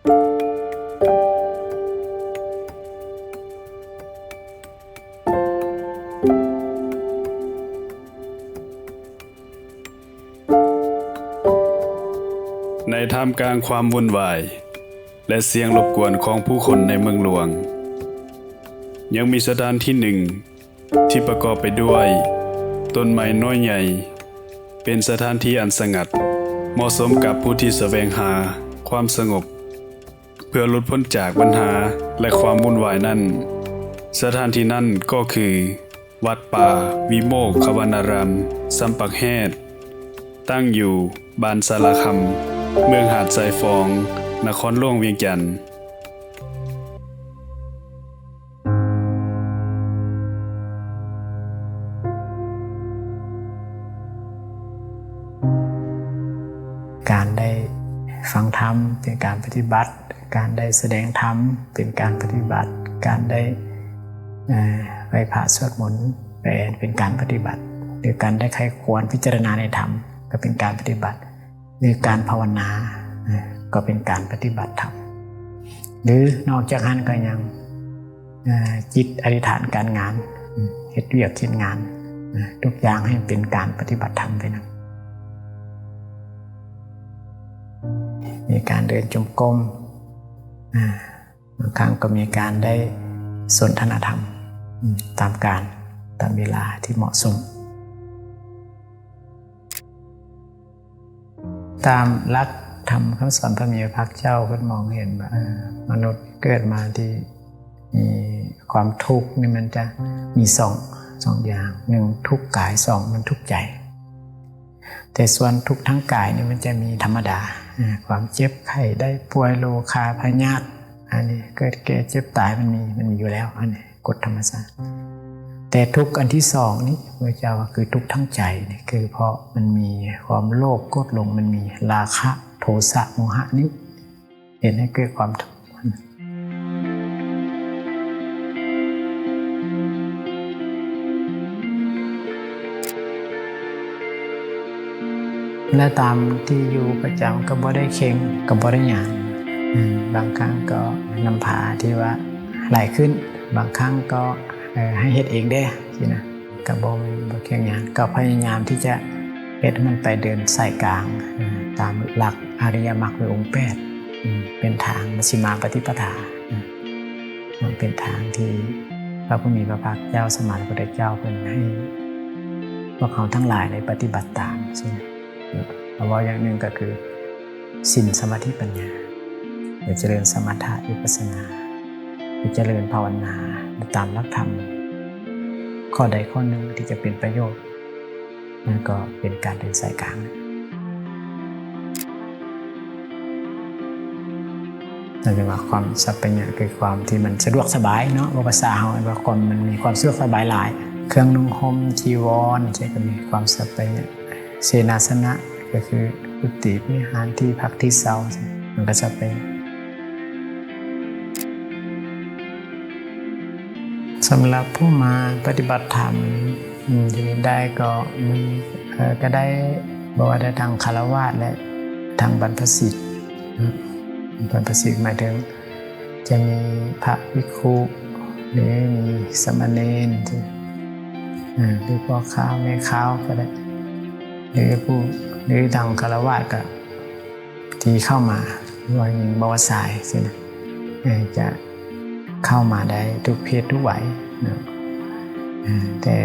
ໃນທ່າມກາງຄວາມວຸ່ນວາຍ ແລະ ສຽງລົບກວນຂອງຜູ້ຄົນໃນເມືອງຫຼວງ, ຍັງມີສະຖານທີ່ໜຶ່ງທີ່ປະກອບໄປດ້ວຍຕົ້ນໄມ້ນ້ອຍໃຫຍ່, ເປັນສະຖານທີ່ອັນສະຫງັດ, ເໝາະສົມກັບຜູ້ທີ່ສະແຫວງຫາຄວາມສະຫງົບ ເພື່ອຫຼຸດພົ້ນຈາກບັນຫາ ແລະ ຄວາມວຸ່ນວາຍນັ້ນ. ສະຖານທີ່ນັ້ນກໍຄື ວັດປ່າວິໂມກຂະວັນນາຣາມ ຊຳປາກແຮດ, ຕັ້ງຢູ່ບ້ານສາລາຄຳ, ເມືອງຫາດຊາຍຟອງ, ນະຄອນຫຼວງວຽງຈັນ. ການໄດ້ຟັງທຳເປັນການປະຕິບັດ, ການໄດ້ສະແດງທຳເປັນການປະຕິບັດ, ການໄດ້ ເອີ ໄຫວ້ພະສວດມົນເປັນການປະຕິບັດ, ຫຼື ການໄດ້ໃຄ່ຄວນພິຈາລະນາໃນທຳກໍເປັນການປະຕິບັດ, ຫຼື ການພາວະນາ ເອີ ກໍເປັນການປະຕິບັດທຳ, ຫຼື ນອກຈາກນັ້ນກໍຍັງ ເອີ ຈິດອະທິຖານການງານ ເຮັດວຽກເຮັດງານ ເອີ ທຸກຢ່າງໃຫ້ເປັນການປະຕິບັດທຳໄປນຳ. ມີການເດີນຈົງກົມ ເອີ ບາງຄັ້ງກໍມີການໄດ້ສົນທະນາທຳ ອືມ ຕາມການ ຕາມເວລາທີ່ເໝາະສົມ. ຕາມຫຼັກທຳຄຳສອນພະມີພະພາກເຈົ້າ ເພິ່ນມອງເຫັນວ່າ ເອີ ມະນຸດເກີດມາທີ່ມີຄວາມທຸກນີ້ ມັນຈະມີສອງ ສອງຢ່າງ, ໜຶ່ງ ທຸກກາຍ, ສອງ ມັນທຸກໃຈ. ແຕ່ສ່ວນທຸກທາງກາຍນີ້ມັນຈະມີທຳມະດາ ເອີ ຄວາມເຈັບໄຂ້ໄດ້ປ່ວຍ ໂລຄາ ພະຍາດ ອັນນີ້ເກີດແກ່ເຈັບຕາຍ ມັນມີ ມັນມີຢູ່ແລ້ວ ອັນນີ້ກົດທຳມະຊາດ. ແຕ່ທຸກອັນທີສອງນີ້ ພະເຈົ້າວ່າຄືທຸກທາງໃຈນີ້ ຄືເພາະມັນມີຄວາມໂລບ ໂກດ ຫຼົງ ມັນມີລາຄະ ໂທສະ ໂມຫະນີ້ ເຮັດໃຫ້ເກີດຄວາມທຸກ. ແລະ ຕາມທີ່ຢູ່ປະຈຳກໍບໍ່ໄດ້ເຄັ່ງ ກໍບໍ່ໄດ້ຫຍັງ. ອືມ ບາງຄັ້ງກໍນຳພາທີ່ວ່າຫຼາຍຂຶ້ນ, ບາງຄັ້ງກໍ ເອີ ໃຫ້ເຮັດເອງເດ້ ຊີ້ນະ. ກໍບໍ່ແມ່ນບໍ່ເຄັ່ງຫຍັງ, ກໍພະຍາຍາມທີ່ຈະເຮັດໃຫ້ມັນໄປເດີນສາຍກາງ ເອີ ຕາມຫຼັກອະລິຍະມັກ ຫຼື ອົງແປດ ເປັນທາງມັຊຊິມາປະຕິປະທາ ເປັນທາງທີ່ພະຜູ້ມີພະພາກເຈົ້າສຳມາສຳພຸດທະເຈົ້າເພິ່ນໃຫ້ພວກເຮົາທັງຫຼາຍໄດ້ປະຕິບັດຕາມ. ເຊັ່ນ ເວົ້າຢ່າງໜຶ່ງກໍຄື ສິນ ສະມາທິ ປັນຍາ ຫຼື ຈະເລີນສະມະຖະ ວິປັດສະນາ ຫຼື ຈະເລີນພາວະນາ ຕາມຫຼັກທຳ ຂໍ້ໃດຂໍ້ໜຶ່ງທີ່ຈະເປັນປະໂຫຍດ ມັນກໍເປັນການເດີນສາຍກາງ. ເຮົາເອີ້ນວ່າຄວາມສັບປະຍະ ຄືຄວາມທີ່ມັນສະດວກສະບາຍເນາະ, ເວົ້າພາສາເຮົາວ່າຄວາມ ມັນມີຄວາມສະດວກສະບາຍຫຼາຍ. ເຄື່ອງນຸ່ງຫົ່ມ ຈີວອນ ເຊິ່ງກໍມີຄວາມສັບປະຍະ. ເສນາສະນະ ກໍຄືກຸຕິ ວິຫານ ທີ່ພັກທີ່ເຊົາ ມັນກໍຈະເປັນ ສຳລັບຜູ້ມາປະຕິບັດທຳ ອືມ ທີ່ນີ້ໄດ້ກໍ ມັນ ເອີ ກໍໄດ້ ບໍ່ວ່າແຕ່ທາງຄາລະວາດ ແລະ ທາງບັນພະສິດ ເນາະ. ບັນພະສິດໝາຍເຖິງ ຈະມີພະພິກຂຸ ຫຼື ມີສາມະເນນ ຫຼື ພໍ່ຂາວແມ່ຂາວກໍໄດ້ ຫຼື ຜູ້ ຫຼື ທາງຄາລະວາດກໍ ທີ່ເຂົ້າມາ ຫຼືວ່າຍິງບ່າວຊາຍຊີ້ນະ ຈະເຂົ້າມາໄດ້ທຸກເພດທຸກໄວເນາະ. ແຕ່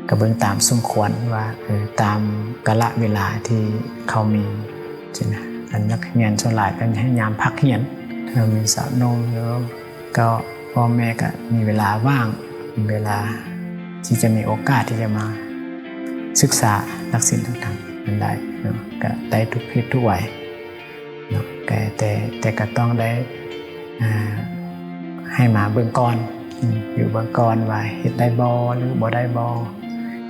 ກໍເບິ່ງຕາມສົມຄວນວ່າ ເອີ ຕາມກາລະເວລາທີ່ເຂົາມີຊີ້ນະ. ອັນນັກຮຽນສ່ວນຫຼາຍກໍໃຫ້ຍາມພັກຮຽນ ຖ້າມີສາວໜຸ່ມຢູ່ ກໍພໍ່ແມ່ກໍມີເວລາວ່າງ ເວລາທີ່ຈະມີໂອກາດທີ່ຈະມາສຶກສາຫຼັກສິນທາງທຳນັ້ນໄດ້ເນາະ, ກໍໄດ້ທຸກເພດທຸກໄວເນາະ. ແຕ່ ແຕ່ ແຕ່ກໍຕ້ອງໄດ້ ອ່າ ໃຫ້ມາເບິ່ງກ່ອນ ຢູ່ເບິ່ງກ່ອນວ່າເຮັດໄດ້ບໍ່ ຫຼື ບໍ່ໄດ້ບໍ່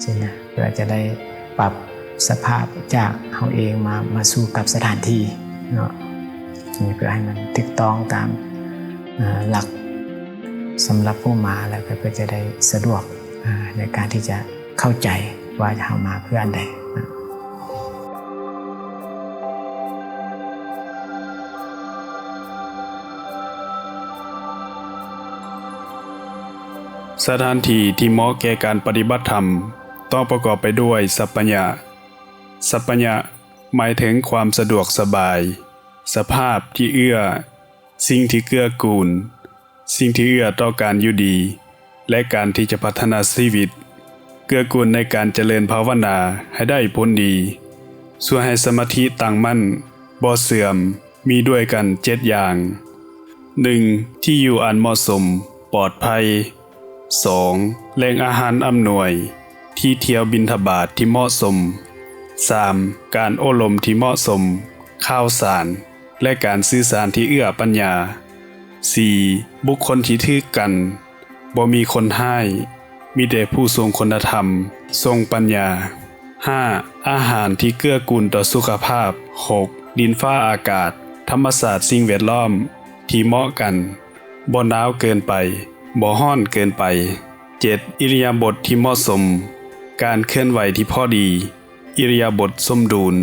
ຊີ້ນະ. ເພື່ອຈະໄດ້ປັບສະພາບຈາກເຮົາເອງມາ ມາສູ່ກັບສະຖານທີ່ເນາະ, ເພື່ອໃຫ້ມັນຖືກຕ້ອງຕາມ ເອີ ຫຼັກສຳລັບຜູ້ມາ ແລ້ວກໍເພື່ອຈະໄດ້ສະດວກ ເອີ ໃນການທີ່ຈະເຂົ້າໃຈວ່າເຮົາມາເພື່ອອັນໃດເນາະ. ສະຖານທີ່ທີ່ເໝາະແກ່ການປະຕິບັດທຳ ຕ້ອງປະກອບໄປດ້ວຍ ສັບພະຍະ. ສັບພະຍະ ໝາຍເຖິງຄວາມສະດວກສະບາຍ, ສະພາບທີ່ເອື້ອ, ສິ່ງທີ່ເກື້ອກູນ, ສິ່ງທີ່ເອື້ອຕໍ່ການຢູ່ດີ ແລະ ການທີ່ຈະພັດທະນາຊີວິດ, ເກື້ອກູນໃນການຈະເລີນພາວະນາໃຫ້ໄດ້ຜົນດີ, ຊ່ວຍໃຫ້ສະມາທິຕັ້ງໝັ້ນ, ບໍ່ເສື່ອມ, ມີດ້ວຍກັນເຈັດຢ່າງ. ໜຶ່ງ, ທີ່ຢູ່ອັນເໝາະສົມ, ປອດໄພ. ສອງ, ແຫຼ່ງອາຫານອຳນວຍ, ທີ່ທ່ຽວບິນທະບາດທີ່ເໝາະສົມ. ສາມ, ການໂອ້ລົມທີ່ເໝາະສົມ, ຂ່າວສານ ແລະ ການສື່ສານທີ່ເອື້ອປັນຍາ. ສີ່, ບຸກຄົນທີ່ຖືກກັນ, ບໍ່ມີຄົນຮ້າຍ, ມີແຕ່ຜູ້ຊົງຄຸນນະທຳ, ຊົງປັນຍາ. ຫ້າ, ອາຫານທີ່ເກື້ອກູນຕໍ່ສຸຂະພາບ. ຫົກ, ດິນຟ້າອາກາດ, ທຳມະຊາດສິ່ງແວດລ້ອມທີ່ເໝາະກັນ, ບໍ່ໜາວເກີນໄປ, ບໍ່ຮ້ອນເກີນໄປ. ເຈັດ, ອິລິຍາບົດທີ່ເໝາະສົມ, ການເຄື່ອນໄຫວທີ່ພໍດີ, ອິລິຍາບົດສົມດຸນ.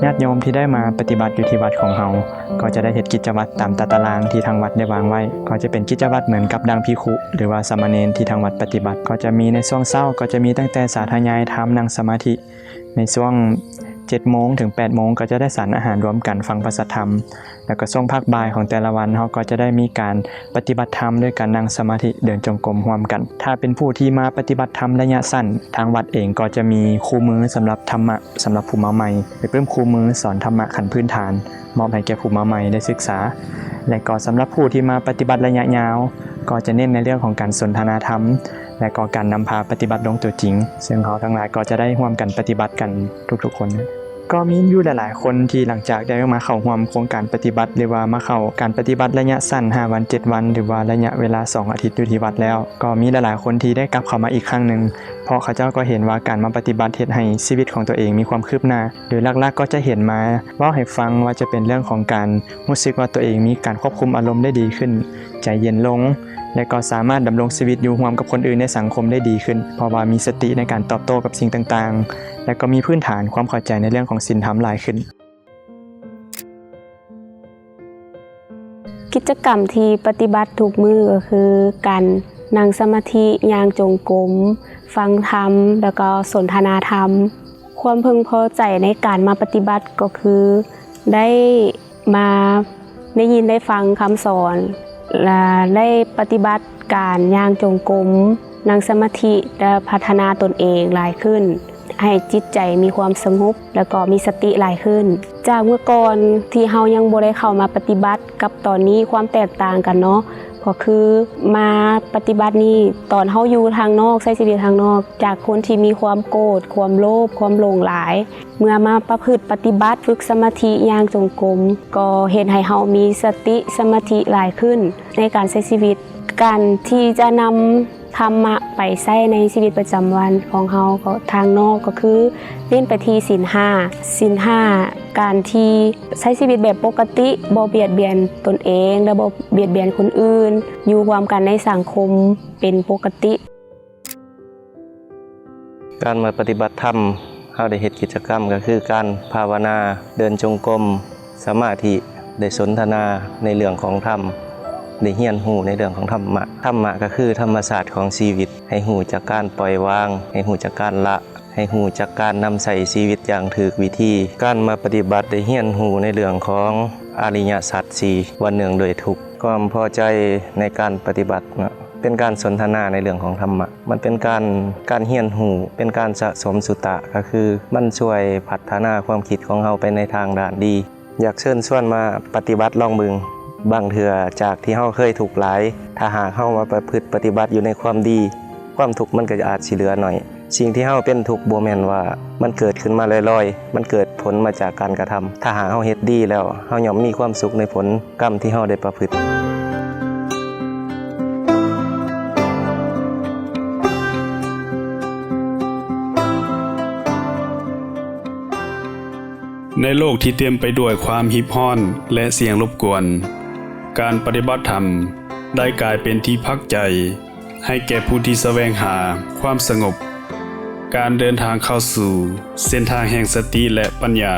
ຍາດໂຍມທີ່ໄດ້ມາປະຕິບັດຢູ່ທີ່ວັດຂອງເຮົາ ກໍຈະໄດ້ເຮັດກິດຈະວັດຕາມຕາຕະລາງທີ່ທາງວັດໄດ້ວາງໄວ້, ກໍຈະເປັນກິດຈະວັດເໝືອນກັບດັ່ງພິກຂຸ ຫຼືວ່າສາມະເນນທີ່ທາງວັດປະຕິບັດ. ກໍຈະມີໃນຊ່ວງເຊົ້າ ກໍຈະມີຕັ້ງແຕ່ສາທະຍາຍທຳ, ນັ່ງສະມາທິ. ໃນຊ່ວງເຈັດໂມງເຖິງແປດໂມງ ກໍຈະໄດ້ສັນອາຫານລວມກັນ, ຟັງພະສັດທຳ. ແລ້ວກໍຊ່ວງພາກບ່າຍຂອງແຕ່ລະວັນ ເຮົາກໍຈະໄດ້ມີການປະຕິບັດທຳດ້ວຍການນັ່ງສະມາທິ, ເດີນຈົງກົມຮ່ວມກັນ. ຖ້າເປັນຜູ້ທີ່ມາປະຕິບັດທຳໄລຍະສັ້ນ, ທາງວັດເອງກໍຈະມີຄູ່ມືສຳລັບທຳມະ ສຳລັບຜູ້ມາໃໝ່, ໄປປຶ້ມຄູ່ມືສອນທຳມະຂັ້ນພື້ນຖານ ມອບໃຫ້ແກ່ຜູ້ມາໃໝ່ໄດ້ສຶກສາ. ແລະກໍສຳລັບຜູ້ທີ່ມາປະຕິບັດໄລຍະຍາວ ກໍຈະເນັ້ນໃນເລື່ອງຂອງການສົນທະນາທຳ ແລະກໍການນຳພາປະຕິບັດລົງຕົວຈິງ, ເຊິ່ງເຮົາທັງຫຼາຍກໍຈະໄດ້ຮ່ວມກັນປະຕິບັດກັນທຸກໆຄົນ. ກໍມີຢູ່ຫຼາຍໆຄົນທີ່ຫຼັງຈາກໄດ້ມາເຂົ້າຮ່ວມໂຄງການປະຕິບັດ ຫຼືວ່າມາເຂົ້າການປະຕິບັດໄລຍະສັ້ນ ຫ້າວັນ ເຈັດວັນ ຫຼືວ່າໄລຍະເວລາສອງອາທິດຢູ່ທີ່ວັດແລ້ວ, ກໍມີຫຼາຍໆຄົນທີ່ໄດ້ກັບເຂົ້າມາອີກຄັ້ງໜຶ່ງ ເພາະເຂົາເຈົ້າກໍເຫັນວ່າການມາປະຕິບັດເຮັດໃຫ້ຊີວິດຂອງຕົວເອງມີຄວາມຄືບໜ້າ, ໂດຍຫຼັກໆກໍຈະເຫັນມາເວົ້າໃຫ້ຟັງວ່າຈະເປັນເລື່ອງຂອງການຮູ້ສຶກວ່າຕົວເອງມີການຄວບຄຸມອາລົມໄດ້ດີຂຶ້ນ, ໃຈເຢັນລົງ ແລະກໍສາມາດດຳລົງຊີວິດຢູ່ຮ່ວມກັບຄົນອື່ນໃນສັງຄົມໄດ້ດີຂຶ້ນ, ເພາະວ່າມີສະຕິໃນການຕອບໂຕ້ກັບສິ່ງຕ່າງໆ ແລະກໍມີພື້ນຖານຄວາມເຂົ້າໃຈໃນເລື່ອງຂອງສິນທຳຫຼາຍຂຶ້ນ. ກິດຈະກຳທີ່ປະຕິບັດທຸກມື້ກໍຄືການນັ່ງສະມາທິ, ຍ່າງຈົງກົມ, ຟັງທຳ ແລ້ວກໍສົນທະນາທຳ. ຄວາມເພິ່ງພໍໃຈໃນການມາປະຕິບັດກໍຄືໄດ້ມາໄດ້ຍິນໄດ້ຟັງຄຳສອນ ແລະ ໄດ້ປະຕິບັດການຍ່າງຈົງກົມ, ນັ່ງສະມາທິ ແລະ ພັດທະນາຕົນເອງຫຼາຍຂຶ້ນ, ໃຫ້ຈິດໃຈມີຄວາມສະຫງົບ ແລ້ວກໍມີສະຕິຫຼາຍຂຶ້ນ. ຈາກເມື່ອກ່ອນທີ່ເຮົາຍັງບໍ່ໄດ້ເຂົ້າມາປະຕິບັດ ກັບຕອນນີ້ຄວາມແຕກຕ່າງກັນເນາະ ກໍຄືມາປະຕິບັດນີ້ ຕອນເຮົາຢູ່ທາງນອກ ໃຊ້ຊີວິດທາງນອກ ຈາກຄົນທີ່ມີຄວາມໂກດ, ຄວາມໂລບ, ຄວາມຫຼົງຫຼາຍ, ເມື່ອມາປະພຶດປະຕິບັດ ຝຶກສະມາທິ, ຍ່າງຈົງກົມ ກໍເຮັດໃຫ້ເຮົາມີສະຕິສະມາທິຫຼາຍຂຶ້ນໃນການໃຊ້ຊີວິດ. ການທີ່ຈະນຳ ທຳມະໄປໃຊ້ໃນຊີວິດປະຈຳວັນຂອງເຮົາ ກໍທາງນອກກໍຄືເນັ້ນໄປທີ່ສິນຫ້າ, ສິນຫ້າ ການທີ່ໃຊ້ຊີວິດແບບປົກກະຕິ ບໍ່ບຽດບຽນຕົນເອງ ແລະ ບໍ່ບຽດບຽນຄົນອື່ນ, ຢູ່ຮ່ວມກັນໃນສັງຄົມເປັນປົກກະຕິ. ການມາປະຕິບັດທຳ ເຮົາໄດ້ເຮັດກິດຈະກຳ ກໍຄືການພາວະນາ, ເດີນຈົງກົມ, ສະມາທິ, ໄດ້ສົນທະນາໃນເລື່ອງຂອງທຳ, ໄດ້ຮຽນຮູ້ໃນເລື່ອງຂອງທຳມະ. ທຳມະກໍຄືທຳມະຊາດຂອງຊີວິດ, ໃຫ້ຮູ້ຈັກການປ່ອຍວາງ, ໃຫ້ຮູ້ຈັກການລະ, ໃຫ້ຮູ້ຈັກການນຳໃຊ້ຊີວິດຢ່າງຖືກວິທີ. ການມາປະຕິບັດໄດ້ຮຽນຮູ້ໃນເລື່ອງຂອງອະລິຍະສັດສີ່ ວ່າເນື່ອງດ້ວຍທຸກ. ຄວາມພໍໃຈໃນການປະຕິບັດເນາະ ເປັນການສົນທະນາໃນເລື່ອງຂອງທຳມະ. ມັນເປັນການ, ການຮຽນຮູ້, ເປັນການສະສົມສຸຕະ, ກໍຄືມັນຊ່ວຍພັດທະນາຄວາມຄິດຂອງເຮົາໄປໃນທາງດ້ານດີ. ຢາກເຊີນຊວນມາປະຕິບັດລອງເບິ່ງ. ບາງເທື່ອຈາກທີ່ເຮົາເຄີຍທຸກຫຼາຍ, ຖ້າຫາກເຮົາມາປະພຶດປະຕິບັດຢູ່ໃນຄວາມດີ, ຄວາມທຸກມັນກໍອາດຊິເຫຼືອໜ້ອຍ. ສິ່ງທີ່ເຮົາເປັນທຸກບໍ່ແມ່ນວ່າມັນເກີດຂຶ້ນມາລອຍໆ, ມັນເກີດຜົນມາຈາກການກະທຳ. ຖ້າຫາກເຮົາເຮັດດີແລ້ວ, ເຮົາຍ່ອມມີຄວາມສຸກໃນຜົນ ກຳທີ່ເຮົາໄດ້ປະພຶດ. ໃນໂລກທີ່ເຕັມໄປດ້ວຍຄວາມຮີບຮ້ອນ ແລະ ສຽງລົບກວນ, ການປະຕິບັດທຳໄດ້ກາຍເປັນທີ່ພັກໃຈ ໃຫ້ແກ່ຜູ້ທີ່ສະແຫວງຫາຄວາມສະຫງົບ. ການເດີນທາງເຂົ້າສູ່ເສັ້ນທາງແຫ່ງສະຕິ ແລະ ປັນຍາ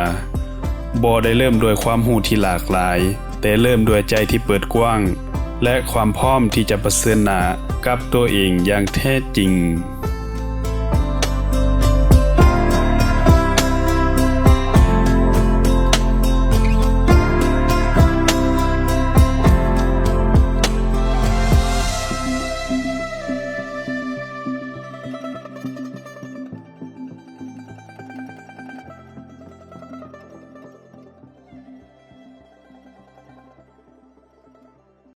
ບໍ່ໄດ້ເລີ່ມດ້ວຍຄວາມຮູ້ທີ່ຫຼາກຫຼາຍ, ແຕ່ເລີ່ມດ້ວຍໃຈທີ່ເປີດກວ້າງ ແລະ ຄວາມພ້ອມທີ່ຈະປະເຊີນໜ້າກັບຕົວເອງຢ່າງແທ້ຈິງ.